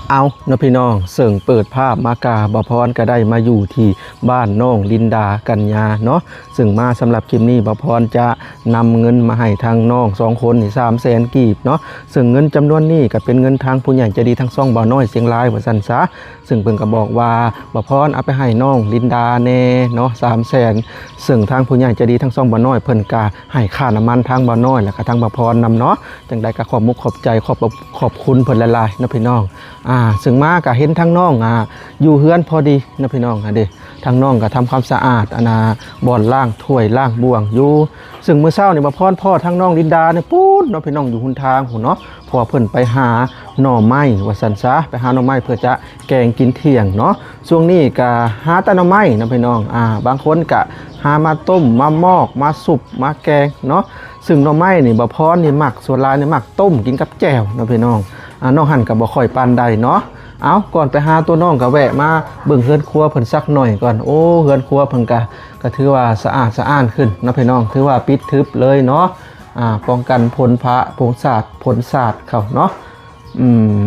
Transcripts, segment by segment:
ເອົາເນາະພີ່ນ້ອງ, ເຊິ່ງເປີດພາບມາກະ ບ່າວພອນກະໄດ້ມາຢູ່ທີ່ບ້ານນ້ອງລິນດາກັນຍາເນາະ. ເຊິ່ງມາສຳລັບຄລິບນີ້ ບ່າວພອນຈະນຳເງິນມາໃຫ້ທາງນ້ອງສອງຄົນນີ້ ສາມແສນກີບເນາະ. ເຊິ່ງເງິນຈຳນວນນີ້ກະເປັນເງິນທາງຜູ້ໃຫຍ່ໃຈດີທາງຊ່ອງບ່າວນ້ອຍຊຽງລາຍວ່າຊັ້ນຊະ. ເຊິ່ງເພິ່ນກະບອກວ່າ ບ່າວພອນເອົາໄປໃຫ້ນ້ອງລິນດາແດ່ເນາະ ສາມແສນ. ເຊິ່ງທາງຜູ້ໃຫຍ່ໃຈດີທາງຊ່ອງບ່າວນ້ອຍ ເພິ່ນກະໃຫ້ຄ່ານ້ຳມັນທາງບ່າວນ້ອຍ ແລະກະທາງບ່າວພອນນຳເນາະ. ຈັ່ງໃດກະຂອບມຸກຂອບໃຈ ຂອບ ຂອບຄຸນເພິ່ນຫຼາຍໆເນາະພີ່ນ້ອງ. ອ່າ ເຊິ່ງມາກະເຫັນທາງນ້ອງ ອ່າ ຢູ່ເຮືອນພໍດີເນາະພີ່ນ້ອງ. ອ່າ ເດ້ ທາງນ້ອງກະທຳຄວາມສະອາດ ອັນນ່າ ບ່ອນລ້າງຖ້ວຍລ້າງບ່ວງຢູ່. ເຊິ່ງມື້ເຊົ້ານີ້ ບ່າວພອນພໍ້ທາງນ້ອງລິນດານີ້ພຸ້ນເນາະພີ່ນ້ອງ ຢູ່ຫົນທາງພຸ້ນເນາະ. ເພາະວ່າເພິ່ນໄປຫາໜໍ່ໄມ້ວ່າຊັ້ນຊະ ໄປຫາໜໍ່ໄມ້ເພື່ອຈະແກງກິນທ່ຽງເນາະ. ຊ່ວງນີ້ກະຫາແຕ່ໜໍ່ໄມ້ເນາະພີ່ນ້ອງ. ອ່າ ບາງຄົນກະຫາມາຕົ້ມ ມາມອກ ມາສຸບ ມາແກງເນາະ. ເຊິ່ງໜໍ່ໄມ້ນີ້ ບ່າວພອນນີ້ມັກ ສ່ວນຫຼາຍນີ້ມັກຕົ້ມກິນກັບແຈ່ວເນາະພີ່ນ້ອງ. ອ່າ ນ້ອງຫັ້ນກະບໍ່ຄ່ອຍປານໃດເນາະ. ເອົ້າ ກ່ອນໄປຫາໂຕນ້ອງກະແວະມາເບິ່ງເຮືອນຄົວເພິ່ນສັກໜ້ອຍກ່ອນ. ໂອ້ ເຮືອນຄົວເພິ່ນກະ ກະຖືວ່າສະອາດສະອ້ານຂຶ້ນເນາະພີ່ນ້ອງ. ຖືວ່າປິດທຶບເລີຍເນາະ. ອ່າ ປ້ອງກັນຝົນຟ້າ ຝົນສາດ ຝົນສາດເຂົ້າເນາະ. ອືມ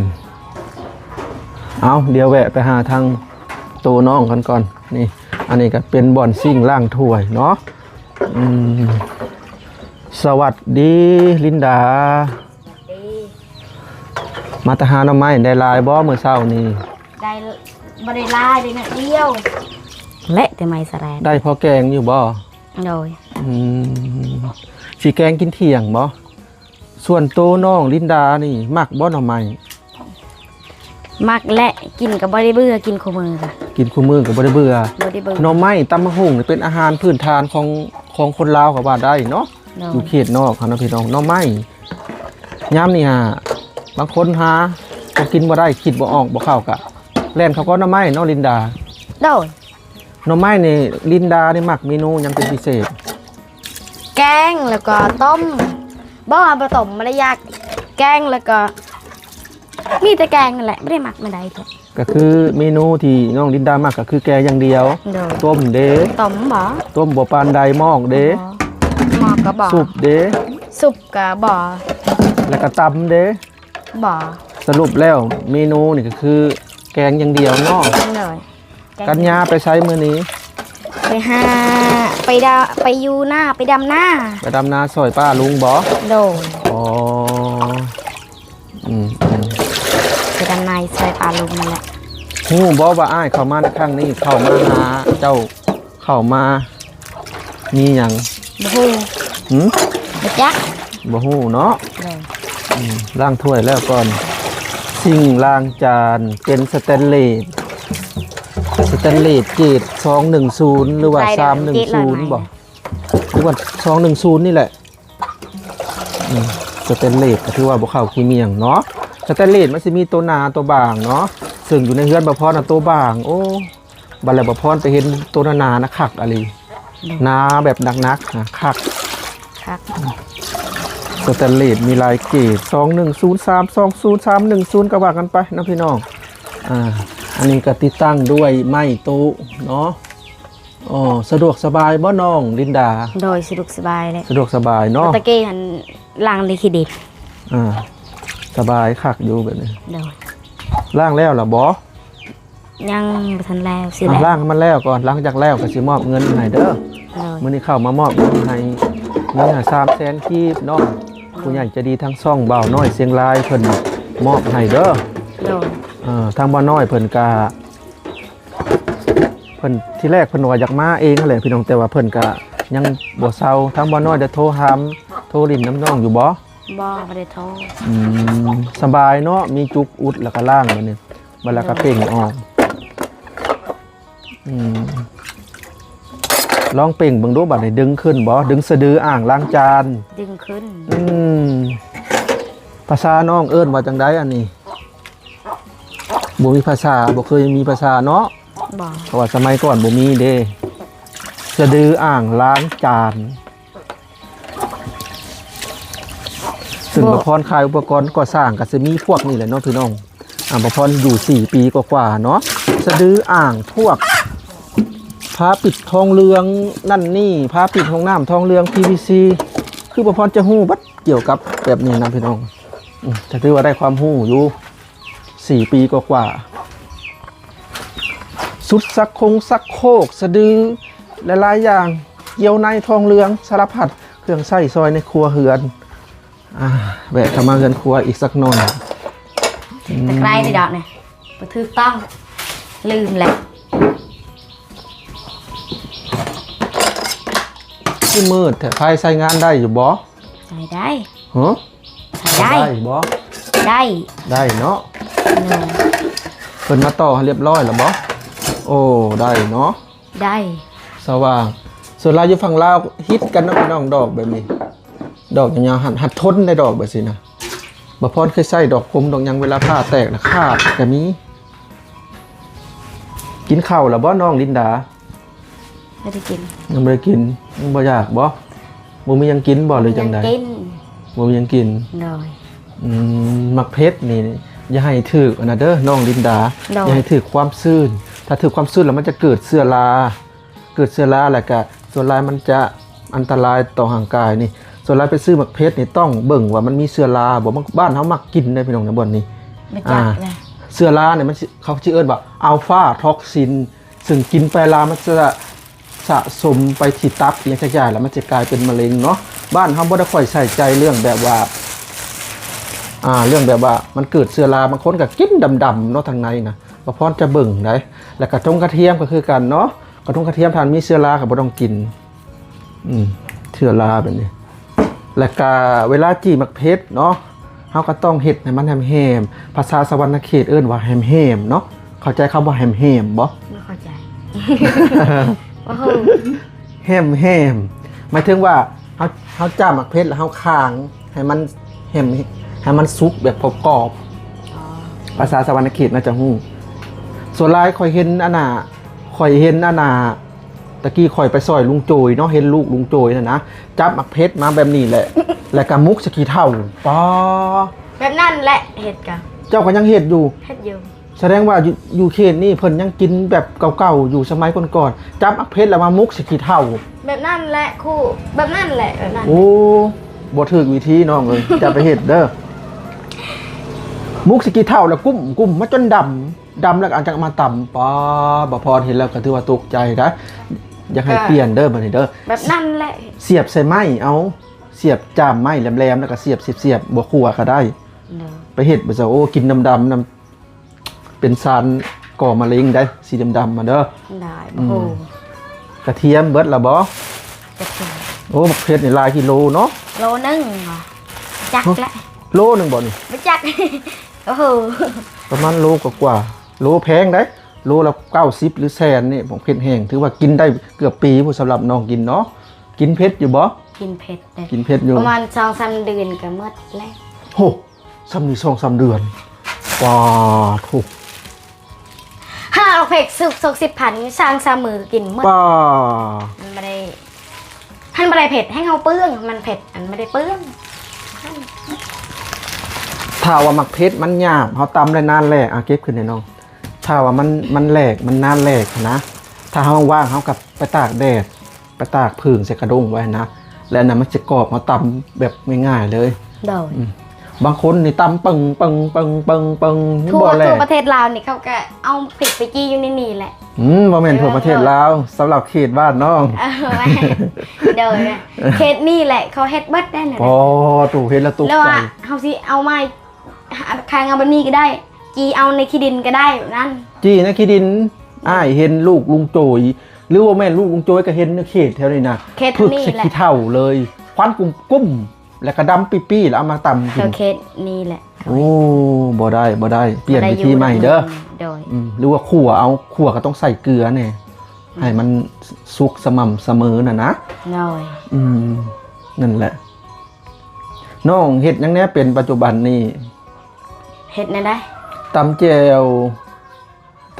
ເອົາ ດຽວແວະໄປຫາທາງໂຕນ້ອງກັນກ່ອນ. ນີ້ ອັນນີ້ກະເປັນບ່ອນຊິງລ້າງຖ້ວຍເນາະ. ອືມ ສະຫວັດດີລິນດາ. ມາແຕ່ຫາໜໍ່ໄມ້ ໄດ້ຫຼາຍບໍ່ມື້ເຊົ້ານີ້? ໄດ້ ບໍ່ໄດ້ຫຼາຍເດ້ ໜ້ອຍດຽວ ແລະແຕ່ໄມ້ສະແລດ. ໄດ້ພໍແກງຢູ່ບໍ່? ໂດຍ. ອືມ ຊິແກງກິນທ່ຽງບໍ່? ສ່ວນໂຕນ້ອງລິນດານີ້ມັກບໍ່ໜໍ່ໄມ້? ມັກແຫຼະ ກິນກະບໍ່ໄດ້ເບື່ອ ກິນຄູ່ມື້ກະ ກິນຄູ່ມື້ກະບໍ່ໄດ້ເບື່ອ ບໍ່ໄດ້ເບື່ອ. ໜໍ່ໄມ້ຕຳບັກຫຸ່ງນີ້ເປັນອາຫານພື້ນຖານຂອງ ຂອງຄົນລາວກະວ່າໄດ້ເນາະ. ໂດຍ. ຢູ່ເຂດນອກຫັ້ນນະພີ່ນ້ອງ ໜໍ່ໄມ້ ຍາມນີ້ຫາ ບາງຄົນຫາ ບໍ່ກິນບໍ່ໄດ້ ຄິດບໍ່ອອກບໍ່ເຂົ້າ ກະແລ່ນເຂົ້າກ້ອນໜໍ່ໄມ້ເນາະລິນດາ. ໂດຍ. ໜໍ່ໄມ້ນີ້ ລິນດານີ້ມັກເມນູຫຍັງເປັນພິເສດ? ແກງ ແລ້ວກໍຕົ້ມ. ບໍ່ ບໍ່ຕົ້ມ ບໍ່ໄດ້ຢາກ ແກງ ແລ້ວກໍມີແຕ່ແກງນັ້ນແຫຼະ ບໍ່ໄດ້ມັກແນວໃດເທື່ອ. ກະຄືເມນູທີ່ນ້ອງລິນດາມັກກະຄືແກງຢ່າງດຽວ. ໂດຍ. ຕົ້ມເດ? ຕົ້ມບໍ່? ຕົ້ມບໍ່ປານໃດ. ມອກເດ? ບໍ່ ມອກກະບໍ່. ສຸບເດ? ສຸບກະບໍ່. ແລ້ວກະຕຳເດ? ບໍ່. ສະຫຼຸບແລ້ວເມນູນີ້ກະຄືແກງຢ່າງດຽວເນາະ. ໂດຍ. ກັນຍາໄປໃສມື້ນີ້? ໄປຫາ ໄປດາ ໄປຢູ່ນາ ໄປດຳນາ. ໄປດຳນາຊ່ອຍປ້າລຸງບໍ່? ໂດຍ. ອໍ ອືມໆ ໄປດຳນາຊ່ອຍປ້າລຸງນັ້ນແຫຼະ. ຮູ້ບໍ່ວ່າອ້າຍເຂົ້າມາໃນຄັ້ງນີ້ ເຂົ້າມາຫາເຈົ້າ ເຂົ້າມາມີຫຍັງ? ບໍ່ຮູ້. ຫື? ບໍ່ຈັກ. ບໍ່ຮູ້ເນາະ. ໂດຍ. ອືມ ລ້າງຖ້ວຍແລ້ວກ່ອນ. ຊິງລ້າງຈານເປັນສະແຕນເລດ ສະແຕນເລດເກຣດສອງໜຶ່ງສູນ ຫຼືວ່າສາມໜຶ່ງສູນບໍ່? ຫຼືວ່າສອງໜຶ່ງສູນນີ້ແຫຼະ. ອືມ ສະແຕນເລດກະຖືວ່າບໍ່ເຂົ້າຂີ້ໝ້ຽງເນາະ. ສະແຕນເລດມັນຊິມີໂຕໜາໂຕບາງເນາະ. ເຊິ່ງຢູ່ໃນເຮືອນບ່າວພອນນະໂຕບາງ. ໂອ້ ບັດແລ້ວບ່າວພອນໄປເຫັນໂຕໜາໆນະ ຄັກອີ່ຫຼີ. ໂດຍ. ໜາແບບໜັກໆນະ ຄັກ ຄັກ. ສະແຕນເລດມີຫຼາຍເກຣດ ສອງໜຶ່ງສູນ ສາມສອງສູນ ສາມໜຶ່ງສູນ ກະວ່າກັນໄປເນາະພີ່ນ້ອງ. ອ່າ ອັນນີ້ກະຕິດຕັ້ງດ້ວຍໄມ້ໂຕະເນາະ. ອໍ ສະດວກສະບາຍບໍ່ນ້ອງລິນດາ? ໂດຍ ສະດວກສະບາຍແຫຼະ. ສະດວກສະບາຍເນາະ. ແຕ່ກີ້ຫັ້ນລ້າງເລຂີ້ດິນ. ອ່າ ສະບາຍຄັກຢູ່ແບບນີ້. ໂດຍ. ລ້າງແລ້ວລະບໍ່? ຍັງບໍ່ທັນແລ້ວ ຊິແລ້ວ. ອ່າ ລ້າງໃຫ້ມັນແລ້ວກ່ອນ ຫຼັງຈາກແລ້ວກະຊິມອບເງິນໃຫ້ເດີ. ໂດຍ. ມື້ນີ້ເຂົ້າມາມອບເງິນໃຫ້ ເງິນຫ້າ ສາມແສນກີບເນາະ. ໂດຍ. ຜູ້ໃຫຍ່ໃຈດີທາງຊ່ອງບ່າວນ້ອຍຊຽງລາຍເພິ່ນມອບໃຫ້ເດີ. ໂດຍ. ເອີ ທາງບ່າວນ້ອຍເພິ່ນກະ ເພິ່ນ ທີແລກເພິ່ນວ່າຢາກມາເອງຫັ້ນແຫຼະພີ່ນ້ອງ ແຕ່ວ່າເພິ່ນກະຍັງບໍ່ເຊົາ. ທາງບ່າວນ້ອຍໄດ້ໂທຫາ ໂທຫຼິ້ນນຳນ້ອງຢູ່ບໍ່? ບໍ່ ບໍ່ໄດ້ໂທ. ອືມ ສະບາຍເນາະ ມີຈຸກອຸດແລ້ວກະລ້າງບາດນີ້ ບາດແລ້ວກະເປັ່ງອອກ. ອືມ ລອງເປັ່ງເບິ່ງດູບາດນີ້ ດຶງຂຶ້ນບໍ່? ດຶງສະດືອ່າງລ້າງຈານ ດຶງຂຶ້ນ. ອືມ ພາສານ້ອງເອີ້ນວ່າຈັ່ງໃດອັນນີ້? ບໍ່ມີພາສາ ບໍ່ເຄີຍມີພາສາເນາະ. ບໍ່. ເພາະວ່າສະໄໝກ່ອນບໍ່ມີເດ້ ສະດືອ່າງລ້າງຈານ. ເຊິ່ງ ບໍ່ ບ່າວພອນຂາຍອຸປະກອນກໍ່ສ້າງກະຊິມີພວກນີ້ແຫຼະເນາະພີ່ນ້ອງ. ອ່າ ບ່າວພອນຢູ່ສີ່ປີກວ່າໆເນາະ. ສະດືອ່າງ ພວກຝາປິດທອງເຫຼືອງນັ້ນນີ້ ຝາປິດຫ້ອງນ້ຳທອງເຫຼືອງ ພີວີຊີ ຄືບ່າວພອນຈະຮູ້ເບິດກ່ຽວກັບແບບນີ້ນະພີ່ນ້ອງ. ອືມ ກະຖືວ່າໄດ້ຄວາມຮູ້ຢູ່. ສ ສີ່ປີກວ່າໆ ຊຸດຊັກຄົງຊັກໂຄກ ສະດື ຫຼາຍໆຢ່າງ ກ່ຽວໃນ ທອງເຫຼືອງ ສາລະພັດເຄື່ອງໃຊ້ສອຍໃນຄົວເຮືອນ. ອ່າ ແວະເຂົ້າມາເຮືອນຄົວອີກສັກໜ່ອຍ. ອືມ ຕະໄກຣນີ້ດອກນີ້ ບໍ່ຖືກຕ້ອງ ລືມແລ້ວ. ຄືມືດແທ້ ໄຟໃຊ້ງານໄດ້ຢູ່ບໍ່? ໃຊ້ໄດ້. ຮະ? ໃຊ້ໄດ້. ໄດ້ບໍ່? ໄດ້. ໄດ້ເນາະ. ໂດຍ. ເພິ່ນມາຕໍ່ໃຫ້ຮຽບຮ້ອຍແລ້ວບໍ່? ໂອ້ ໄດ້ເນາະ. ໄດ້. ສະຫວ່າງ. ສ່ວນຫຼາຍຢູ່ຝັ່ງລາວຮິດກັນເນາະພີ່ນ້ອງ ດອກແບບນີ້ ດອກຍາວໆ ຫັນ ຫັນທົນໄດ້ດອກແບບຊີ້ນະ. ບ່າວພອນເຄີຍໃຊ້ດອກກົມດອກຫຍັງ ເວລາຜ້າແຕກນະຂາດກະມີ. ກິນເຂົ້າແລ້ວບໍ່ນ້ອງລິນດາ? ບໍ່ໄດ້ກິນ. ຍັງບໍ່ໄດ້ກິນ. ຍັງບໍ່ຢາກບໍ່? ບໍ່ມີຫຍັງກິນບໍ່ ຫຼືຈັ່ງໃດ? ບໍ່ມີຫຍັງກິນ. ບໍ່ມີຫຍັງກິນ. ໂດຍ. ອືມ ໝາກເຜັດນີ້ຢ່າໃຫ້ຖືກອັນນັ້ນເດີນ້ອງລິນດາ. ໂດຍ. ຢ່າໃຫ້ຖືກຄວາມຊື້ນ. ຖ້າຖືກຄວາມຊື້ນແລ້ວມັນຈະເກີດເຊື້ອລາ. ເກີດເຊື້ອລາ ແລ້ວກະສ່ວນຫຼາຍມັນຈະອັນຕະລາຍຕໍ່ຮ່າງກາຍນີ້. ສ່ວນຫຼາຍໄປຊື້ໝາກເຜັດນີ້ຕ້ອງເບິ່ງວ່າມັນມີເຊື້ອລາບໍ່. ບ້ານເຮົາມັກກິນເດ້ພີ່ນ້ອງໃນບ່ອນນີ້. ບໍ່ຈັກ ອ່າ ນະ. ເຊື້ອລານີ້ມັນຊິ ເຂົາຊິເອີ້ນວ່າອັລຟາທັອກຊິນ ຊຶ່ງກິນໄປແລ້ວມັນຈະສະສົມໄປທີ່ຕັບອີ່ຫຍັງຈັກຢ່າງ ແລ້ວມັນຈະກາຍເປັນມະເຮັງເນາະ. ບ້ານເຮົາບໍ່ໄດ້ຄ່ອຍໃສ່ໃຈເລື່ອງແບບວ່າ ອ່າ ເລື່ອງແບບວ່າມັນເກີດເຊື້ອລາ. ບາງຄົນກະກິນດຳໆເນາະ ທາງໃນນະ. ບ່າວພອນຈະເບິ່ງໄດ໋. ແລ້ວກະທົງກະທຽມກະຄືກັນເນາະ. ກະທົງກະທຽມຖ້າມັນມີເຊື້ອລາກະບໍ່ຕ້ອງກິນ. ອືມ ເຊື້ອລາແບບນີ້. ແລ້ວກະເວລາຈີ່ໝາກເຜັດເນາະ ເຮົາກະຕ້ອງເຮັດໃຫ້ມັນແຫ້ມໆ. ພາສາສະຫວັນນະເຂດເອີ້ນວ່າແຫ້ມໆເນາະ. ເຂົ້າໃຈຄຳວ່າແຫ້ມໆບໍ່? ບໍ່ເຂົ້າໃຈ. ໂອ້ໂຫ ແຫ້ມໆ ໝາຍເຖິງວ່າເຮົາ ເຮົາຈ້ຳໝາກເຜັດແລ້ວເຮົາຄາງໃຫ້ມັນແຫ້ມ ໃຫ້ມັນສຸກແບບກອບໆ. ອໍ ພາສາສະຫວັນນະເຂດໜ້າຈະຮູ້. ສ່ວນຫຼາຍຂ້ອຍເຫັນອັນນ່າ ຂ້ອຍເຫັນອັນນ່າ ຕະກີ້ຂ້ອຍໄປຊ່ອຍລຸງໂຈຍເນາະ ເຫັນລູກລຸງໂຈຍຫັ້ນນະ ຈັບໝາກເຜັດມາແບບນີ້ແຫຼະ ແລ້ວກະໝົກໃສ່ຂີ້ເຖົ້າ. ປາ ແບບນັ້ນແຫຼະ ເຮັດກະ ເຈົ້າກະຍັງເຮັດຢູ່? ເຮັດຢູ່. ສະແດງວ່າຢູ່ ຢູ່ເຂດນີ້ເພິ່ນຍັງກິນແບບເກົ່າໆຢູ່ ສະໄໝກ່ອນໆ ຈັບໝາກເຜັດແລ້ວມາໝົກໃສ່ຂີ້ເຖົ້າ. ແບບນັ້ນແຫຼະຄູ ແບບນັ້ນແຫຼະ ແບບນັ້ນ. ໂອ້ ບໍ່ຖືກວິທີນ້ອງເອີຍ ຢ່າໄປເຮັດເດີ. ໝົກໃສ່ຂີ້ເຖົ້າແລ້ວກຸ້ມ ກຸ້ມມາຈົນດຳ ດຳແລ້ວກະອັນຈັກມາຕຳ. ປາ ບ່າວພອນເຫັນແລ້ວກະຖືວ່າຕົກໃຈໄດ໋. ຢາກໃຫ້ປ່ຽນເດີບາດນີ້ເດີ. ແບບນັ້ນແຫຼະ. ສຽບໃສ່ໄມ້ເອົາ ສຽບຈ້ຳໄມ້ແຫຼມໆ ແລ້ວກະສຽບ ສຽບ ສຽບ ບໍ່ຂົ້ວກະໄດ້. ໂດຍ. ໄປເຮັດບໍ່ຊະ ໂອ້ ກິນດຳໆນຳ ເປັນສານກໍ່ມະເຮັງໄດ໋ ສີດຳໆມາເດີ. ໄດ້. ອືມ ໂອ້ໂຫ ກະທຽມເບິດລະບໍ່? ກະທຽມ. ໂອ້ ໝາກເຜັດນີ້ຫຼາຍກິໂລເນາະ. ໂລໜຶ່ງຫວາ? ຈັກແຫຼະ. ໂລໜຶ່ງບໍ່ນີ້? ບໍ່ຈັກ. ໂອ້ໂຫ ປະມານໂລກວ່າໆ ໂລແພງໄດ໋ ໂລລະເກົ້າສິບຫຼືແສນນີ້ ໝາກເຜັດແຫ້ງ ຖືວ່າກິນໄດ້ເກືອບປີພຸ້ນ ສຳລັບນ້ອງກິນເນາະ. ກິນເຜັດຢູ່ບໍ່? ກິນເຜັດເດ້. ກິນເຜັດຢູ່. ປະມານສອງສາມເດືອນກະໝົດແລ້ວ. ໂຫ ສ່ຳນີ້ສອງສາມເດືອນ. ປາໂທ້ ຫາເອົາເຜັດສຸກ ສອງສິບພັນ ສອງສາມມື້ກິນໝົດ. ປາ ມັນບໍ່ໄດ້ ຫັ້ນບໍ່ໄດ້ເຜັດ ແຮ່ງເຮົາເປືອງ ມັນເຜັດ ອັນບໍ່ໄດ້ເປືອງ. ຖ້າວ່າໝາກເຜັດມັນຫຍາບ ເຮົາຕຳໄດ້ນານແຫຼກ ອາ ເກັບຂຶ້ນໃຫ້ນ້ອງ. ຖ້າວ່າມັນ ມັນແຫຼກ ມັນນານແຫຼກຫັ້ນນະ ຖ້າເຮົາວ່າງ ເຮົາກະໄປຕາກແດດ ໄປຕາກຜຶ່ງໃສ່ກະດ້ງໄວ້ຫັ້ນນະ ແລະ ອັນນັ້ນມັນຈະກອບ ເຮົາຕຳແບບງ່າຍໆເລີຍ. ໂດຍ. ອືມ ບາງຄົນນີ້ຕຳປຶ້ງໆໆໆ ຍັງບໍ່ແຫຼກ. ທົ່ວປະເທດລາວນີ້ເຂົາກະເອົາພລິກໄປຈີ່ຢູ່ໃນນີ້ແຫຼະ. ອືມ ບໍ່ແມ່ນທົ່ວປະເທດລາວ ສຳລັບເຂດບ້ານນ້ອງ. ເອີ ໂດຍ ເຂດນີ້ແຫຼະ ເຂົາເຮັດເບິດໄດ໋ນະ. ອໍ ໂຕ ເຫັນແລ້ວຕົກໃຈ. ເຮົາຊິເອົາໄມ້ ຄາງເອົາແບບນີ້ກະໄດ້ ຈີ່ເອົາໃນຂີ້ດິນກະໄດ້ ແບບນັ້ນ. ຈີ່ໃນຂີ້ດິນ. ອ້າຍເຫັນລູກລຸງໂຈຍ ຫຼືບໍ່ແມ່ນລູກລຸງໂຈຍ ກະເຫັນໃນເຂດແຖວນີ້ນະ ເຂດນີ້ແຫຼະ ຜຶກໃສ່ຂີ້ເຖົ້າເລີຍ ຄວັນກຸ້ມໆ ແລ້ວກະດຳປີ້ໆ ແລ້ວເອົາມາຕຳກິນ. ເຂດນີ້ແຫຼະ. ໂອ້ ບໍ່ໄດ້ ບໍ່ໄດ້ ປ່ຽນວິທີໃໝ່ເດີ. ໂດຍ. ອືມ ຫຼືວ່າຂົ້ວເອົາ ຂົ້ວກະຕ້ອງໃສ່ເກືອແດ່ ອືມ ໃຫ້ມັນສຸກສະໝ່ຳສະເໝີຫັ້ນນະ. ໂດຍ. ອືມ ນັ້ນແຫຼະ. ນ້ອງເຮັດຫຍັງແດ່ເປັນປັດຈຸບັນນີ້? ເຮັດແນວໃດ? ຕຳແຈ່ວ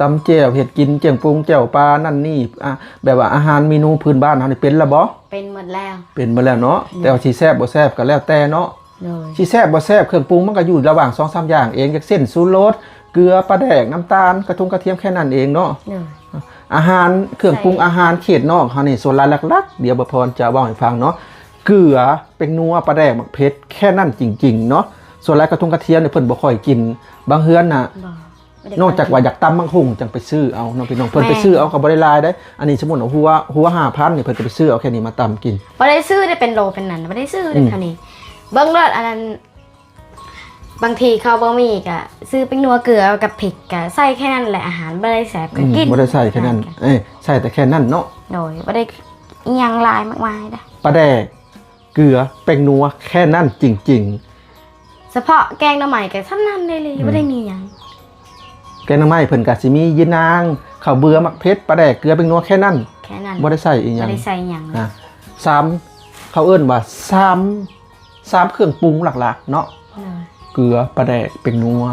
ຕຳແຈ່ວ ເຮັດກິນ ແຈ່ວປຸງ ແຈ່ວປາ ນັ້ນນີ້ ອາ ແບບວ່າອາຫານເມນູພື້ນບ້ານເຮົານີ້ເປັນລະບໍ່? ເປັນໝົດແລ້ວ. ເປັນໝົດແລ້ວເນາະ. ອືມ ແຕ່ວ່າຊິແຊບບໍ່ແຊບກະແລ້ວແຕ່ເນາະ. ໂດຍ. ຊິແຊບບໍ່ແຊບ ເຄື່ອງປຸງມັນກະຢູ່ລະຫວ່າງສອງສາມຢ່າງເອງ ຢ່າງເຊັ່ນ ຊູລົດ ເກືອ ປາແດກ ນ້ຳຕານ ກະທົງກະທຽມ ແຄ່ນັ້ນເອງເນາະ. ໂດຍ. ອາຫານ ເຄື່ອງປຸງ ອາຫານເຂດນອກເຮົານີ້ ສ່ວນຫຼາຍຫຼັກໆ ດຽວບ່າວພອນຈະເວົ້າໃຫ້ຟັງເນາະ ເກືອ ແປ້ງນົວ ປາແດກ ໝາກເຜັດ ແຄ່ນັ້ນຈິງໆເນາະ. ສ່ວນຫຼາຍກະທົງກະທຽມນີ້ເພິ່ນບໍ່ຄ່ອຍກິນ ບາງເຮືອນນະ ບໍ່ ບໍ່ໄດ້ ນອກຈາກວ່າຢາກຕຳບັກຫຸ່ງຈັ່ງໄປຊື້ເອົາເນາະພີ່ນ້ອງ ເພິ່ນໄປຊື້ເອົາກໍບໍ່ໄດ້ຫຼາຍເດ້. ອັນນີ້ສົມມຸດເອົາຫົວ ຫົວຫ້າພັນນີ້ ເພິ່ນກໍໄປຊື້ເອົາແຄ່ນີ້ມາຕຳກິນ. ບໍ່ໄດ້ຊື້ໄດ້ເປັນໂລເປັນນັ້ນ ບໍ່ໄດ້ຊື້ໄດ້ເທົ່ານີ້. ເບິ່ງໂລດ ອັນນັ້ນ ບາງທີເຂົາບໍ່ມີກໍຊື້ແປ້ງນົວເກືອກັບພິກ ກໍໃສ່ແຄ່ນັ້ນແຫຼະ ອາຫານບໍ່ໄດ້ແຊບກໍກິນ ບໍ່ໄດ້ໃສ່ແຄ່ນັ້ນ ເອີ ໃສ່ແຕ່ແຄ່ນັ້ນເນາະ. ໂດຍ ບໍ່ໄດ້ອີ່ຫຍັງຫຼາຍມາກມາຍເດ້ ປາແດກ ເກືອ ແປ້ງນົວ ແຄ່ນັ້ນຈິງໆ. ສະເພາະແກງໜໍ່ໄມ້ກໍສ່ຳນັ້ນເລີຍ ບໍ່ໄດ້ມີຫຍັງ. ແກງໜໍ່ໄມ້ເພິ່ນກໍຊິມີຢານາງ ເຂົ້າເບືອ ໝາກເຜັດ ປາແດກ ເກືອ ແປ້ງນົວ ແຄ່ນັ້ນ ແຄ່ນັ້ນ ບໍ່ໄດ້ໃສ່ອີ່ຫຍັງ ບໍ່ໄດ້ໃສ່ຫຍັງນະ. ສາມ ເຂົາເອີ້ນວ່າສາມ ສາມເຄື່ອງປຸງຫຼັກໆເນາະ ເກືອ ປາແດກ ແປ້ງນົວ.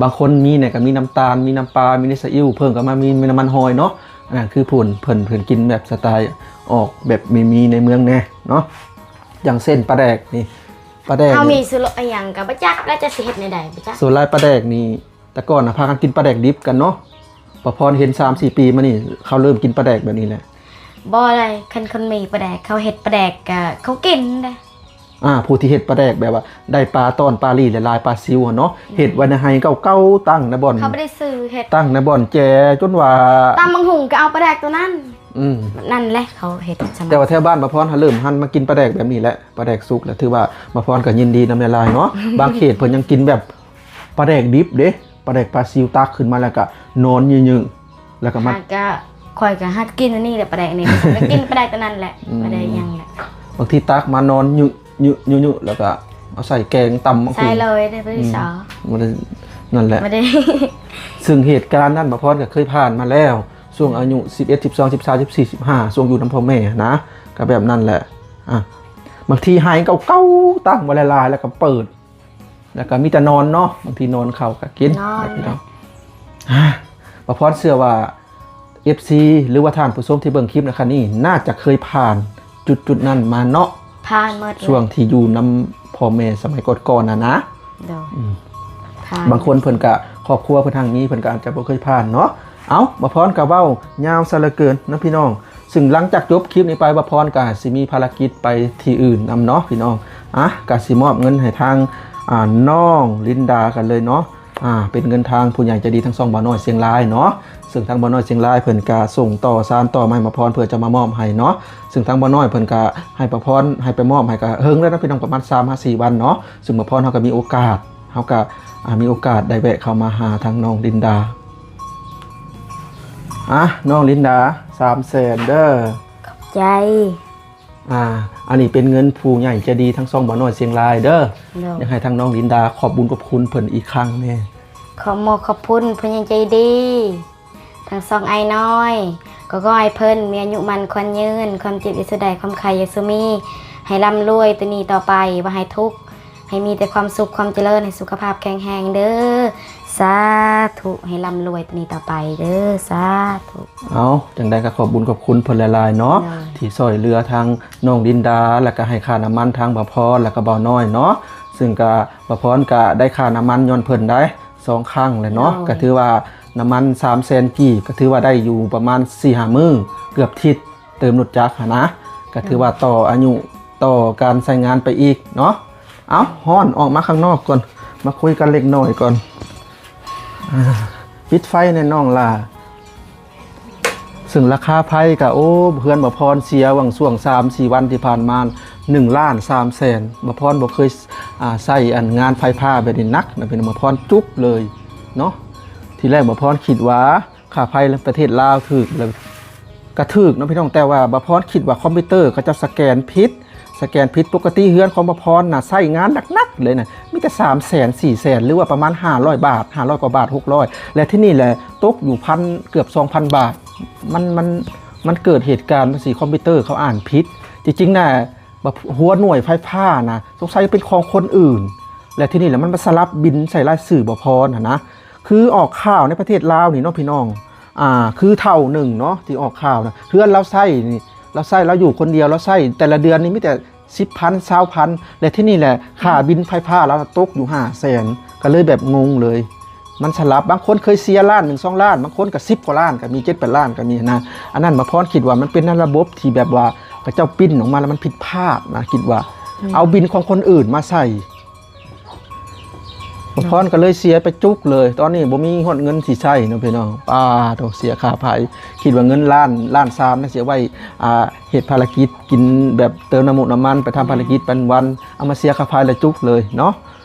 ບາງຄົນມີແດ່ກໍມີນ້ຳຕານ ມີນ້ຳປາ ມີໃນຊາອິ້ວ ເພີ່ມກໍມາມີ ມີນ້ຳມັນຫອຍເນາະ. ອັນນັ້ນຄືເພິ່ນ ເພິ່ນ ເພິ່ນກິນແບບສະໄຕອອກແບບມີໆໃນເມືອງແດ່ເນາະ. ຢ່າງເຊັ່ນປາແດກນີ້ ປາແດກ ເຮົາມີ ນີ້ ສູດລົດອີ່ຫຍັງກໍບໍ່ຈັກ ແລ້ວຈະຊິເຮັດແນວໃດບໍ່ຈັກ. ສ່ວນຫຼາຍປາແດກນີ້ ແຕ່ກ່ອນນະພາກັນກິນປາແດກດິບກັນເນາະ. ປະພອນເຫັນສາມສີ່ປີມານີ້ ເຂົາເລີ່ມກິນປາແດກແບບນີ້ແຫຼະ. ບໍ່ໄດ້ ຄັນຄົນມີປາແດກ ເຂົາເຮັດປາແດກກໍເຂົາກິນເດ້. ອ່າ ຜູ້ທີ່ເຮັດປາແດກແບບວ່າໄດ້ປາຕອນປາຫຼີ່ຫຼາຍໆ ປາຊິວຫັ້ນເນາະ ແມ່ນ ເຮັດໄວ້ໃນໄຮ່ເກົ່າໆ ຕັ້ງໃນບ່ອນ ເຂົາບໍ່ໄດ້ຊື້ເຮັດ ຕັ້ງໃນບ່ອນແຈ ຈົນວ່າ ຕຳບັກຫຸ່ງກໍເອົາປາແດກຕົວນັ້ນ ອືມ ນັ້ນແຫຼະເຂົາເຮັດ. ແຕ່ວ່າແຖວບ້ານປະພອນຫາເລີ່ມຫັນມາກິນປາແດກແບບນີ້ແຫຼະ ປາແດກສຸກ ແລ້ວຖືວ່າປະພອນກໍຍິນດີນຳຫຼາຍໆເນາະ. ບາງເຂດເພິ່ນຍັງກິນແບບປາແດກດິບເດ້ ປາແດກປາຊິວ ຕັກຂຶ້ນມາແລ້ວກໍນອນຍືດໆ ແລ້ວກໍມາ ຫາກະ ຂ້ອຍກໍຫາກິນອັນນີ້ແຫຼະ ປາແດກນີ້ ກໍກິນປາແດກຕົວນັ້ນແຫຼະ ອືມ ບໍ່ໄດ້ຫຍັງແຫຼະ. ບາງທີຕັກມານອນຍືດໆໆ ແລ້ວກໍເອົາໃສ່ແກງຕຳບັກຫຸ່ງ ໃສ່ເລີຍເດ້ ບໍ່ໄດ້ ອືມ ຊາ ບໍ່ໄດ້ ນັ້ນແຫຼະ ບໍ່ໄດ້. ຊຶ່ງເຫດການນັ້ນປະພອນກໍເຄີຍຜ່ານມາແລ້ວ ຊ່ວງອາຍຸສິບເອັດ ສິບສອງ ສິບສາມ ສິບສີ່ ສິບຫ້າ ຊ່ວງຢູ່ນຳພໍ່ແມ່ນະ ກໍແບບນັ້ນແຫຼະ. ອ່າ ບາງທີໄຮ່ເກົ່າໆ ຕັ້ງໄວ້ຫຼາຍໆ ແລ້ວກໍເປີດ ແລ້ວກໍມີແຕ່ນອນເນາະ ບາງທີນອນເຂົ້າກໍກິນ ນອນ ພີ່ນ້ອງ. ອ່າ ປະພອນເຊື່ອວ່າ ເອັຟຊີ ຫຼືວ່າທ່ານຜູ້ຊົມທີ່ເບິ່ງຄລິບໃນຂະນະນີ້ ໜ້າຈະເຄີຍຜ່ານຈຸດໆນັ້ນມາເນາະ ຜ່ານໝົດເລີຍ ຊ່ວງທີ່ຢູ່ນຳພໍ່ແມ່ສະໄໝກ່ອນໆນັ້ນນະ. ໂດຍ ອືມ ບາງຄົນເພິ່ນກະ ຄອບຄົວເພິ່ນຮັ່ງມີ ເພິ່ນກະອາດຈະບໍ່ເຄີຍຜ່ານເນາະ. ເອົ້າ ປະພອນກະເວົ້າຍາວຊະເຫຼືອເກີນເນາະພີ່ນ້ອງ. ຊຶ່ງຫຼັງຈາກຈົບຄລິບນີ້ໄປ ປະພອນກະຊິມີພາລະກິດໄປທີ່ອື່ນນຳເນາະພີ່ນ້ອງ. ອ່ະ ກະຊິມອບເງິນໃຫ້ທາງ ອ່າ ນ້ອງລິນດາກັນເລີຍເນາະ. ອ່າ ເປັນເງິນທາງຜູ້ໃຫຍ່ໃຈດີທາງຊ່ອງບ່າວນ້ອຍຊຽງລາຍເນາະ. ຊຶ່ງທາງບ່າວນ້ອຍຊຽງລາຍເພິ່ນກະສົ່ງຕໍ່ ສານຕໍ່ມາໃຫ້ປະພອນເພື່ອຈະມາມອບໃຫ້ເນາະ. ຊຶ່ງທາງບ່າວນ້ອຍເພິ່ນກະໃຫ້ປະພອນ ໃຫ້ໄປມອບໃຫ້ກະເຫິງແລ້ວເນາະພີ່ນ້ອງ ປະມານສາມຫາສີ່ວັນເນາະ. ຊຶ່ງປະພອນເຮົາກະມີໂອກາດ ເຮົາກະ ອ່າ ມີໂອກາດໄດ້ແວະເຂົ້າມາຫາທາງນ້ອງລິນດາ. ອ່ະ ນ້ອງລິນດາ ສາມແສນເດີ. ຂອບໃຈ. ອ່າ ອັນນີ້ເປັນເງິນຜູ້ໃຫຍ່ໃຈດີທາງຊ່ອງບ່າວນ້ອຍຊຽງລາຍເດີ. ໂດຍ ຢາກໃຫ້ທາງນ້ອງລິນດາຂອບບຸນຂອບຄຸນເພິ່ນອີກຄັ້ງແດ່. ຂອບມຸກຂອບຄຸນຜູ້ໃຫຍ່ໃຈດີທາງຊ່ອງອ້າຍນ້ອຍ ກໍຂໍໃຫ້ເພິ່ນມີອາຍຸໝັ້ນຂວັນຍືນ ຄວາມເຈັບຢ່າສູ່ໄດ້ ຄວາມໄຂ້ຢ່າສູ່ມີ ໃຫ້ລ່ຳລວຍແຕ່ນີ້ຕໍ່ໄປ ບໍ່ໃຫ້ທຸກ ໃຫ້ມີແຕ່ຄວາມສຸກຄວາມຈະເລີນ ໃຫ້ສຸຂະພາບແຂງແຮງເດີ. ສາທຸ ໃຫ້ລ່ຳລວຍແຕ່ນີ້ຕໍ່ໄປເດີ. ສາທຸ. ເອົາ ຈັ່ງໃດກໍຂອບບຸນຂອບຄຸນເພິ່ນຫຼາຍໆເນາະ ໂດຍ ທີ່ຊ່ວຍເຫຼືອທາງນ້ອງລິນດາ ແລ້ວກໍໃຫ້ຄ່ານ້ຳມັນທາງບ່າວພອນ ແລ້ວກໍບ່າວນ້ອຍເນາະ. ຊຶ່ງກໍບ່າວພອນກໍໄດ້ຄ່ານ້ຳມັນຍ້ອນເພິ່ນໄດ້ສອງຄັ້ງແຫຼະເນາະ ໂດຍ ກໍຖືວ່ານ້ຳມັນສາມແສນກີບ ກໍຖືວ່າໄດ້ຢູ່ປະມານສີ່ຫ້າມື້ ເກືອບທິດ ເຕີມລົດຈັກຫັ້ນນະ ກໍຖືວ່າ ໂດຍ ຕໍ່ອາຍຸ ຕໍ່ການໃຊ້ງານໄປອີກເນາະ. ເອົ້າ ຮ້ອນ ອອກມາຂ້າງນອກກ່ອນ ມາຄຸຍກັນເລັກນ້ອຍກ່ອນ. ອ່າ ປິດໄຟແດ່ນ້ອງຫຼ້າ. ຊຶ່ງລາຄາໄຟກໍ ໂອ້ ເຮືອນບ່າວພອນເສຍຫວ່າງຊ່ວງສາມສີ່ວັນທີ່ຜ່ານມາ ໜຶ່ງລ້ານສາມແສນ. ບ່າວພອນບໍ່ເຄີຍ ອ່າ ໃຊ້ອັນງານໄຟຟ້າແບບນີ້ໜັກນະ ເປັນບ່າວພອນຈຸກເລີຍເນາະ. ທີແລກບ່າວພອນຄິດວ່າ ຄ່າໄຟປະເທດລາວຖືກ ແລ້ວກະຖືກເນາະພີ່ນ້ອງ ແຕ່ວ່າບ່າວພອນຄິດວ່າຄອມພິວເຕີເຂົາເຈົ້າສະແກນຜິດ ສະແກນຜິດ. ປົກກະຕິເຮືອນຂອງບ່າວພອນນະ ໃຊ້ງານໜັກໆເລີຍນະ ມີແຕ່ສາມແສນ ສີ່ແສນ ຫຼືວ່າປະມານຫ້າຮ້ອຍບາດ ຫ້າຮ້ອຍກວ່າບາດ ຫົກຮ້ອຍ ແລະ ທີນີ້ແຫຼະຕົກຢູ່ພັນ ເກືອບສອງພັນບາດ. ມັນ ມັນ ມັນເກີດເຫດການຈັ່ງຊີ້ ຄອມພິວເຕີເຂົາອ່ານຜິດ. ຈິງໆນະ ຫົວໜ່ວຍໄຟຟ້ານະ ສົງໄສເປັນຂອງຄົນອື່ນ ແລະ ທີນີ້ແຫຼະມັນມາສະຫຼັບບິນໃສ່ລາຍຊື່ບ່າວພອນຫັ້ນນະ. ຄືອອກຂ່າວໃນປະເທດລາວນີ້ເນາະພີ່ນ້ອງ ອ່າ ຄືເຖົ້າໜຶ່ງເນາະ ທີ່ອອກຂ່າວນະ ເຮືອນລາວໃຊ້ນີ້ ລາວໃຊ້ ລາວຢູ່ຄົນດຽວ ລາວໃຊ້ແຕ່ລະເດືອນນີ້ມີແຕ່ສິບພັນ ຊາວພັນ ແລະ ທີນີ້ແຫຼະຄ່າບິນໄຟຟ້າລາວຕົກຢູ່ຫ້າແສນ ກໍເລີຍແບບງົງເລີຍ ມັນສະຫຼັບ. ບາງຄົນເຄີຍເສຍລ້ານໜຶ່ງ ສອງລ້ານ ບາງຄົນກໍສິບກວ່າລ້ານກໍມີ ເຈັດແປດລ້ານກໍມີຫັ້ນນະ. ອັນນັ້ນບ່າວພອນຄິດວ່າມັນເປັນໃນລະບົບທີ່ແບບວ່າເຂົາເຈົ້າປິ່ນອອກມາແລ້ວມັນຜິດພາດນະ ຄິດວ່າ ອືມ ເອົາບິນຂອງຄົນອື່ນມາໃສ່. ພອນກໍເລີຍເສຍໄປຈຸກເລີຍ. ຕອນນີ້ບໍ່ມີຮອດເງິນຊິໃຊ້ເນາະພີ່ນ້ອງ. ປາໂທ້ ເສຍຄ່າໄຟ ຄິດວ່າເງິນລ້ານ ລ້ານສາມນະ ຊິເອົາໄວ້ ອ່າ ເຮັດພາລະກິດ ກິນແບບເຕີມນ້ຳມົກນ້ຳມັນ ໄປທຳພາລະກິດ ອືມ ໄປວັນ ເອົາມາເສຍຄ່າໄຟລະຈຸກເລີຍເນາະ.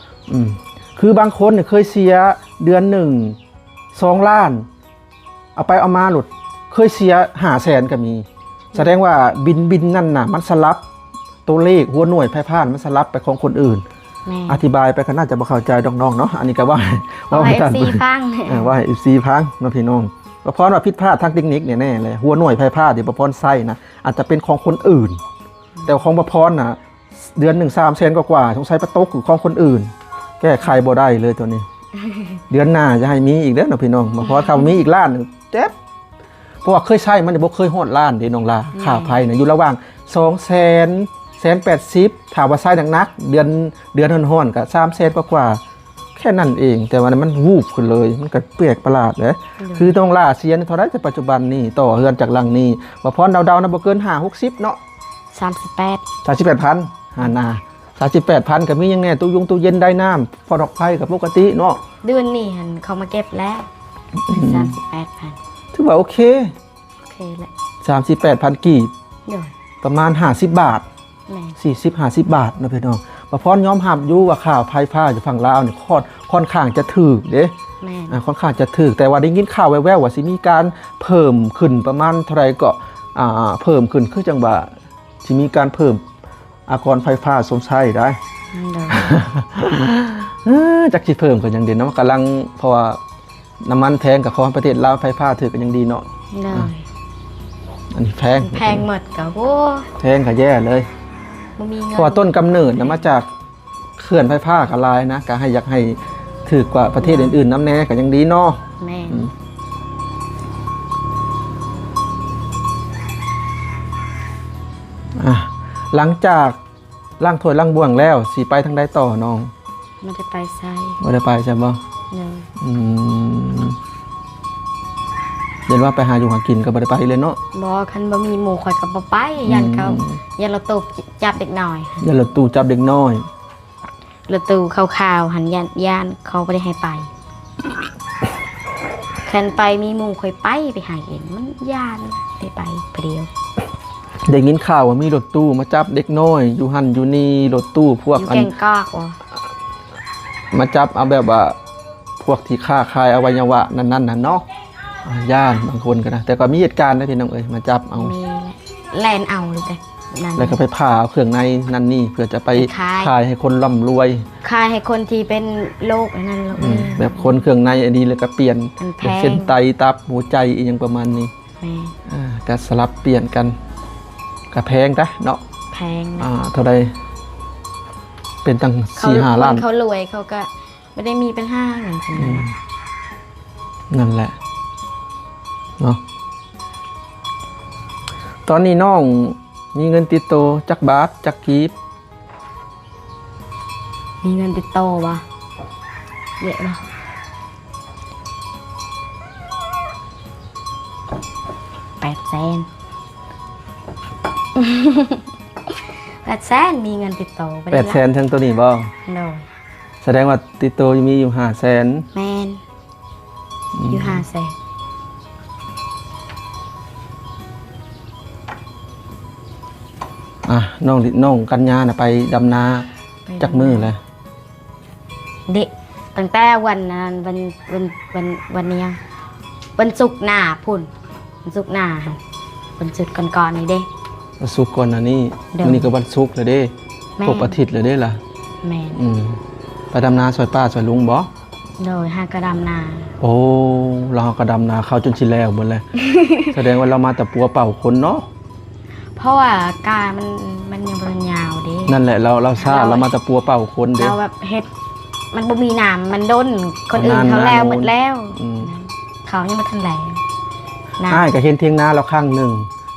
ອືມ ຄືບາງຄົນນີ້ເຄີຍເສຍເດືອນໜຶ່ງສອງລ້ານ ເອົາໄປເອົາມາໂລດເຄີຍເສຍຫ້າແສນກໍມີ. ສະແດງວ່າບິນ ບິນນັ້ນນະ ມັນສະຫຼັບ ຕົວເລກຫົວໜ່ວຍໄຟຟ້າມັນສະຫຼັບໄປຂອງຄົນອື່ນ. ແມ່ນ ອະທິບາຍໄປກໍໜ້າຈະບໍ່ເຂົ້າໃຈດອກນ້ອງເນາະ. ອັນນີ້ກໍເວົ້າ ເວົ້າໃຫ້ ເວົ້າໃຫ້ ເອັຟຊີ ຟັງ ເອີ ເວົ້າໃຫ້ ເອັຟຊີ ຟັງເນາະພີ່ນ້ອງ. ປະພອນວ່າຜິດພາດທາງເຕັກນິກແນ່ໆແຫຼະ. ຫົວໜ່ວຍໄຟຟ້າທີ່ປະພອນໃຊ້ນະ ອາດຈະເປັນຂອງຄົນອື່ນ ແຕ່ຂອງປະພອນນະ ເດືອນໜຶ່ງສາມແສນກວ່າໆ ສົງໄສໄປຕົກຢູ່ຂອງຄົນອື່ນ. ແກ້ໄຂບໍ່ໄດ້ເລີຍຕົວນີ້. ເດືອນໜ້າຢ່າໃຫ້ມີອີກເດີເນາະພີ່ນ້ອງ. ປະພອນ ຄັນມີອີກລ້ານໜຶ່ງ ເຈັບ. ເພາະວ່າເຄີຍໃຊ້ມັນບໍ່ເຄີຍຮອດລ້ານເດ້ນ້ອງຫຼ້າ. ແມ່ນ ຄ່າໄຟນະ ຢູ່ລະຫວ່າງສອງແສນ ແສນແປດສິບ. ຖ້າວ່າໃຊ້ໜັກໆ ເດືອນ ເດືອນຮ້ອນໆ ກໍສາມແສນກວ່າໆ ແຄ່ນັ້ນເອງ. ແຕ່ວ່າມັນວູບຂຶ້ນເລີຍ ມັນກໍແປກປະຫຼາດເດ້. ໂດຍ ຄືນ້ອງຫຼ້າເສຍນີ້ເທົ່າໃດ ແຕ່ປັດຈຸບັນນີ້ ຕໍ່ເຮືອນຈາກຫຼັງນີ້ ປະພອນເດົາໆນະ ບໍ່ເກີນຫ້າຫົກສິບເນາະ. ສາມສິບແປດ ສາມສິບແປດພັນ ຫັ້ນນະ. ສາມສິບແປດພັນ ກໍມີຫຍັງແດ່? ຕູ້ຍົງຕູ້ເຢັນ ໄດ້ນ້ຳ ຟອດອອກໄຟກໍປົກກະຕິເນາະ. ເດືອນນີ້ຫັ້ນເຂົາມາເກັບແລ້ວ. ອືມ ສາມສິບແປດພັນ ຖືວ່າໂອເຄ ໂອເຄແຫຼະ. ສາມສິບແປດພັນກີບ ໂດຍ ປະມານຫ້າສິບບາດ. ແມ່ນ ສີ່ສິບ ຫ້າສິບບາດເນາະພີ່ນ້ອງ. ປະພອນຍອມຮັບຢູ່ວ່າຄ່າໄຟຟ້າຢູ່ຝັ່ງລາວນີ້ຄ່ອນ ຄ່ອນຂ້າງຈະຖືກເດ້. ແມ່ນ ອ່າ ຄ່ອນຂ້າງຈະຖືກ ແຕ່ວ່າໄດ້ຍິນຂ່າວແວ່ວໆວ່າຊິມີການເພີ່ມຂຶ້ນປະມານເທົ່າໃດເກາະ. ອ່າ ເພີ່ມຂຶ້ນ ຄືຈັ່ງວ່າຊິມີການເພີ່ມ ອາກອນໄຟຟ້າຊົມໃຊ້ໄດ້. ໂດຍ ເອີ ຈັກຊິເພີ່ມກັນຫຍັງເດເນາະ. ກຳລັງ ເພາະວ່ານ້ຳມັນແພງ ກໍຂໍໃຫ້ປະເທດລາວໄຟຟ້າຖືກກັນຫຍັງດີເນາະ. ໂດຍ ອ່າ ອັນນີ້ແພງ ແພງໝົດກໍ ໂອ້ ແພງກໍແຍ່ເລີຍ. ບໍ່ມີເງິນ ເພາະວ່າຕົ້ນກຳເນີດນະມາຈາກເຂື່ອນໄຟຟ້າກໍຫຼາຍນະ ກໍໃຫ້ ຢາກໃຫ້ຖືກກວ່າປະເທດອື່ນໆນຳແດ່ກໍຍັງດີເນາະ. ແມ່ນ ອືມ ອ່າ ຫຼັງຈາກ ລ້າງຖ້ວຍລ້າງບ່ວງແລ້ວ ຊິໄປທາງໃດຕໍ່ນ້ອງ? ບໍ່ໄດ້ໄປໃສ. ບໍ່ໄດ້ໄປໃສບໍ່? ໂດຍ ອືມ ຢ້ານວ່າໄປຫາຢູ່ຫາກິນກໍບໍ່ໄດ້ໄປເລີຍເນາະ. ບໍ່ ຄັນບໍ່ມີໝູ່ຂ້ອຍກໍບໍ່ໄປ. ອືມ ຢ້ານເຂົາ ຢ້ານລົດຕູ້ຈັບເດັກນ້ອຍ. ຢ້ານລົດຕູ້ຈັບເດັກນ້ອຍ. ລົດຕູ້ຂາວໆຫັ້ນ ຢ້ານ ຢ້ານເຂົາບໍ່ໄດ້ໃຫ້ໄປ. ຄັນໄປມີໝູ່ຂ້ອຍໄປ ໄປຫາກິນ ມັນຢ້ານໄດ້ໄປຜູ້ດຽວ. ໄດ້ຍິນຂ່າວວ່າມີລົດຕູ້ມາຈັບເດັກນ້ອຍຢູ່ຫັ້ນຢູ່ນີ້ ລົດຕູ້ພວກ ຢູ່ ອັນ ແກ້ງກອກບໍ? ມາຈັບເອົາແບບວ່າພວກທີ່ຄ້າຂາຍອະໄວຍະວະນັ້ນໆນະເນາະ. ຢ້ານບາງຄົນກໍນະ ແຕ່ກໍມີເຫດການນະພີ່ນ້ອງເອີຍ ມາຈັບເອົາ. ມີແຫຼະ ແລ່ນເອົາເລີຍເດ້. ນັ້ນ ແລ້ວກໍໄປຜ່າເອົາເຄື່ອງໃນນັ້ນນີ້ ເພື່ອຈະໄປຂາຍ ຂາຍໃຫ້ຄົນລ່ຳລວຍ ຂາຍໃຫ້ຄົນທີ່ເປັນໂລກອັນນັ້ນໂລກນີ້. ອືມ ແບບຄົນເຄື່ອງໃນອັນນີ້ ແລ້ວກໍປ່ຽນ ມັນແພງ ເປັນເສັ້ນໄຕ ຕັບ ຫົວໃຈ ອີ່ຫຍັງປະມານນີ້. ແມ່ນ ອ່າ ກໍສະຫຼັບປ່ຽນກັນ ກໍແພງຕະເນາະ. ແພງນະ ອ່າ ເທົ່າໃດ? ເປັນຕັ້ງສີ່ຫ້າລ້ານ. ເຂົາ ຄົນເຂົາລວຍ ເຂົາກໍ ບໍ່ໄດ້ມີບັນຫາຫຍັງປານໃດ. ອືມ ນັ້ນແຫຼະເນາະ. ຕອນນີ້ນ້ອງມີເງິນຕິດໂຕຈັກບາດ ຈັກກີບ? ມີເງິນຕິດໂຕບໍ່? ເຍາະບໍ່? ແປດແສນ. ແປດແສນ ມີເງິນຕິດໂຕ ແປດແສນ ເຖິງໂຕນີ້ບໍ່? ໂດຍ. ສະແດງວ່າຕິດໂຕມີຢູ່ຫ້າແສນ. ແມ່ນ ອືມ ຢູ່ຫ້າແສນ. ອ່ະ ນ້ອງ ນ້ອງກັນຍານະ ໄປດຳນາ ໄປດຳນາ ຈັກມື້ແລ້ວ? ເດະ ຕັ້ງແຕ່ວັນນັ້ນ ວັນ ວັນ ວັນ ວັນຫຍັງ ວັນສຸກໜ້າພຸ້ນ ວັນສຸກໜ້າ ວັນສຸກກ່ອນໆນີ້ເດ້. ວັນສຸກກ່ອນໜ້ານີ້. ໂດຍ. ມື້ນີ້ກໍວັນສຸກແລ້ວເດ້. ແມ່ນ. ຄົບອາທິດແລ້ວເດ້ລະ. ແມ່ນ. ອືມ ໄປດຳນາຊ່ອຍປ້າຊ່ອຍລຸງບໍ? ໂດຍ. ຫາກໍດຳນາ. ໂອ້ ລາວຫາກໍດຳນາ ເຂົ້າຈົນຊິແລ້ວໝົດແລ້ວ. ສະແດງວ່າລາວມາແຕ່ປົວເປົ່າຄົນເນາະ. ເພາະວ່າກ້າມັນ ມັນຍັງບໍ່ທັນຍາວເດ້. ນັ້ນແຫຼະ ລາວ ລາວຊ້າ ລາວມາແຕ່ປົວເປົ່າຄົນເດ້. ລາວແບບເຮັດ ມັນບໍ່ມີນ້ຳ ມັນດົນ ຄົນອື່ນເຂົາແລ້ວໝົດແລ້ວ. ອືມ ເຂົາຍັງບໍ່ທັນແລ້ວ. ອ້າຍກໍເຫັນຖຽງນາລາວຄັ້ງໜຶ່ງ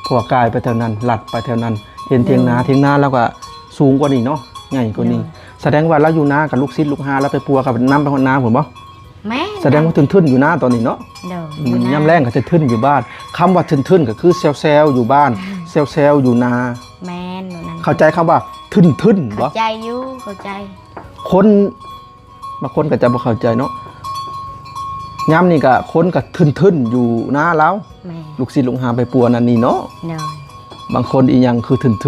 ເພາະວ່າກາຍໄປແຖວນັ້ນ ລັດໄປແຖວນັ້ນ ເຫັນຖຽງນາ. ໂດຍ. ຖຽງນາລາວກໍສູງກວ່ານີ້ເນາະ ໃຫຍ່ກວ່ານີ້. ໂດຍ. ສະແດງວ່າລາວຢູ່ນາກັບລູກສິດລູກຫາ ລາວໄປປົວກັບນຳໄປຮອດນາພຸ້ນບໍ? ແມ່ນ. ສະແດງວ່າທຶນໆຢູ່ນາຕອນນີ້ເນາະ. ໂດຍ. ອືມ ຢູ່ນາ ຍາມແລ້ງກໍຈະທຶນຢູ່ບ້ານ. ຄຳວ່າທຶນໆກໍຄືແຊວໆຢູ່ບ້ານ ແຊວໆຢູ່ນາ. ແມ່ນ. ເຂົ້າໃຈຄຳວ່າທຶນໆບໍ? ເຂົ້າໃຈຢູ່ ເຂົ້າໃຈ. ຄົນ ບາງຄົນກໍຈະບໍ່ເຂົ້າໃຈເນາະ. ຍາມນີ້ກໍຄົນກໍທຶນໆຢູ່ນາລາວ ແມ່ນ ລູກສິດລູກຫາໄປປົວນັ້ນນີ້ເນາະ. ໂດຍ ບາງຄົນອີຫຍັງຄືທຶນໆ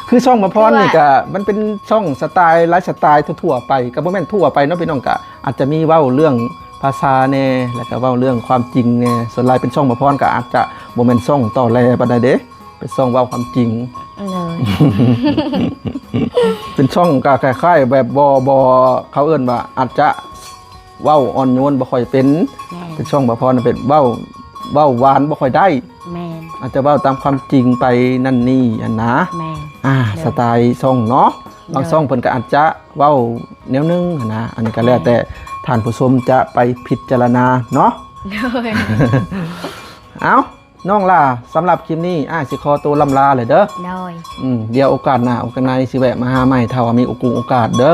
ຄືຊ່ອງໝໍພອນນີ້ກໍມັນເປັນຊ່ອງສະໄຕລ໌ ໄລຟ໌ສະໄຕລ໌ທົ່ວໆໄປ ກໍບໍ່ແມ່ນທົ່ວໄປເນາະພີ່ນ້ອງ ກໍອາດຈະມີເວົ້າເລື່ອງພາສາແດ່ ແລ້ວກໍເວົ້າເລື່ອງຄວາມຈິງແດ່. ສ່ວນຫຼາຍເປັນຊ່ອງໝໍພອນ ກໍອາດຈະບໍ່ແມ່ນຊ່ອງຕໍແຫຼປານໃດເດ້ ເປັນຊ່ອງເວົ້າຄວາມຈິງ. ໂດຍ ເປັນຊ່ອງກໍຄ້າຍໆແບບບໍ່ ບໍ່ ເຂົາເອີ້ນວ່າອາດຈະເວົ້າອ່ອນໂຍນບໍ່ຄ່ອຍເປັນ. ແມ່ນ ເປັນຊ່ອງໝໍພອນເປັນເວົ້າ ເວົ້າຫວານບໍ່ຄ່ອຍໄດ້. ແມ່ນ ອາດຈະເວົ້າຕາມຄວາມຈິງໄປນັ້ນນີ້ຫັ້ນນະ. ແມ່ນ ອ່າ ໂດຍ ສະໄຕລ໌ຊ່ອງເນາະ. ບາງ ໂດຍ ຊ່ອງເພິ່ນກໍອາດຈະເວົ້າແນວໜຶ່ງຫັ້ນນະ ອັນນີ້ກໍແລ້ວແຕ່ ແມ່ນ ທ່ານຜູ້ຊົມຈະໄປພິຈາລະນາເນາະ. ໂດຍ ເອົ້າ ນ້ອງຫຼ້າ ສຳລັບຄລິບນີ້ອ້າຍຊິຂໍໂຕລ່ຳລາແຫຼະເດີ. ໂດຍ ອືມ ດຽວໂອກາດໜ້າໂອກາດໃນຊິແວະມາຫາໃໝ່ ຖ້າວ່າມີໂອກົງໂອກາດເດີ.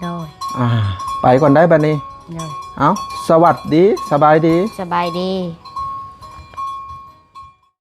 ໂດຍ ອ່າ ໄປກ່ອນໄດ໋ບັດນີ້. ໂດຍ ເອົ້າ ສະຫວັດດີ ສະບາຍດີ ສະບາຍດີ.